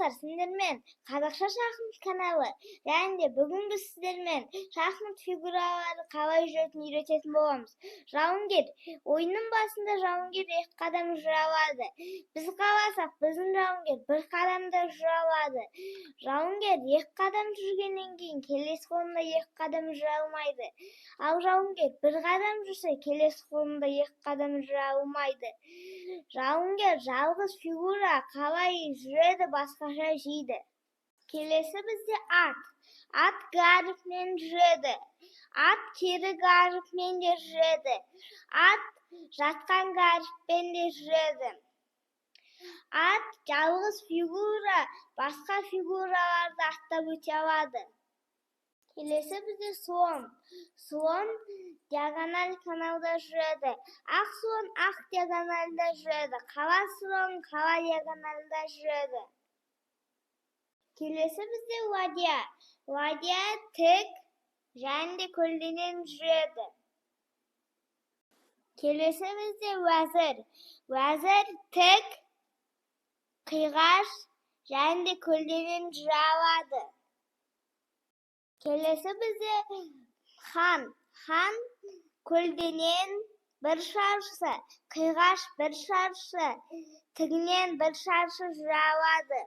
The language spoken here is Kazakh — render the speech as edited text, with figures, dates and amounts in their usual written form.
Достар, сендермен Қазақша шахмат каналы. Және де бүгін біз сіздермен шахмат фигуралары қалай жүретінін үйрететін боламыз. Жауынгер. Ойынның басында жауынгер екі қадам жүре алады. Біз қаласақ, біздің жауынгер бір қадамда жүре алады. Жауынгер екі қадам жүргеннен кейін келесі қолында екі қадам жүре алмайды. Ал жауынгер бір қадам жүрсе, келесі қолында екі қадам жүре алмайды. Жауынгер жалғыз фигура, қалай жүреді, басқаша жейді. Келесі бізде ат. Ат гарпмен жүреді. Ат кері гарпмен де жүреді. Ат жатқан гарпмен де жүреді. Ат жалғыз фигура, басқа фигураларды аттап өте алады. Келесі бізде слон. Слон диагональ каналда жүреді. Ақ слон ақ диагональда жүреді. Қара слон қара диагональда жүреді. Келесі бізде ладья. Ладья тік және де көлденең жүреді. Келесі бізде уәзір. Уәзір тік, қиғаш және де көлденең жүре алады. Келесі бізде хан. Хан көлденең бір шаршы, қиғаш бір шаршы, тігінен бір шаршы жүре алады.